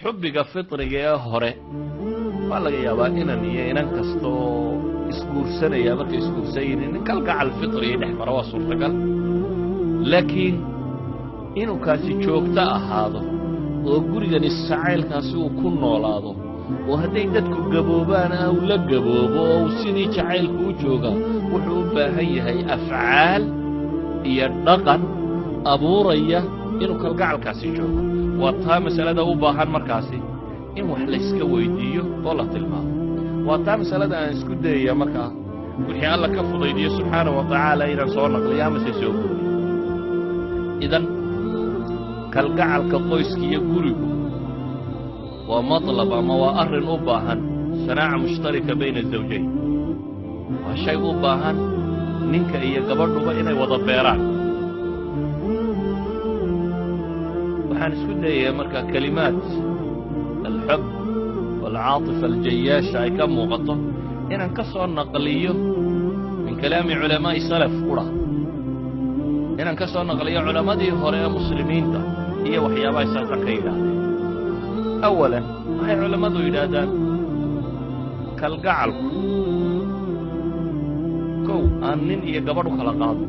Xubbiga fitriga ee hore waa laga yaabaa inan iyo inan kasta oo isguursanaya markay isguursan yihiin in kalgacal fitriga dhex mara, waa suurtagal. Laakiin inuu kaasi joogto ahaado oo gurigani jacaylkaasi uu ku noolaado, oo hadday dadku gaboobaan uu la gaboobo, oo uu sidii jacaylku u joogaa, wuxuu u baahan yahay afcaal iyo dhaqan abuuraya inuu kalgacalkaasi joogo. Waa taa masalada u baahan markaasi in wax layska weydiiyo oo la tilmaamo. Waa taa masalada aan isku dayaya markaa, wixii Alla ka fudaydiyo subxaana wa tacaala, inaan soo naqliyo amase soo guuriyo. Idan kalgacalka qoyska iyo gurigu waa matlab ama waa arrin u baahan sanaaca mushtarika bayna azawjayn. Waa shay u baahan ninka iyo gabadhuba inay wada beeraan. Waxaan isku dayayaa markaa kelimaad alxub walcaatifa aljayaasha ay ka muuqato inaan ka soo naqliyo min kalaami culamaa'i salaf qura, inaan ka soo naqliyo culammadii hore ee muslimiinta iyo waxyaabaha saasa ka yidhaahdeen. Awalan, waxay culammadu yidhaahdaan kalgacalku kow aan nin iyo gabadh u kala qaadno.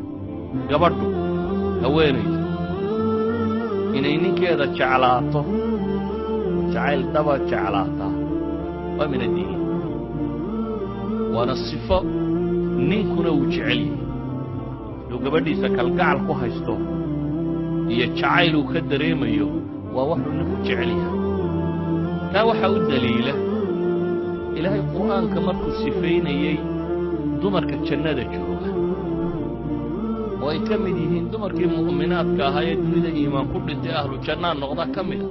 Gabadhu, haweenaydu, inay ninkeeda jeclaato, jacayl dhaba jeclaataa, waa min addiin, waana sifo ninkuna uu jecel yahay. Hadduu gabadhiisa kalgacal ku haysto iyo jacayl uu ka dareemayo, waa waxuu ninku jecel yahay. Taa waxaa u daliila Ilaahay Qur'aanka markuu sifaynayey dumarka jannada jooga, oo ay ka mid yihiin dumarkii mu'minaadka ahaa ee dunida iimaan ku dhintay, ahlu jannaa noqda ka mid a.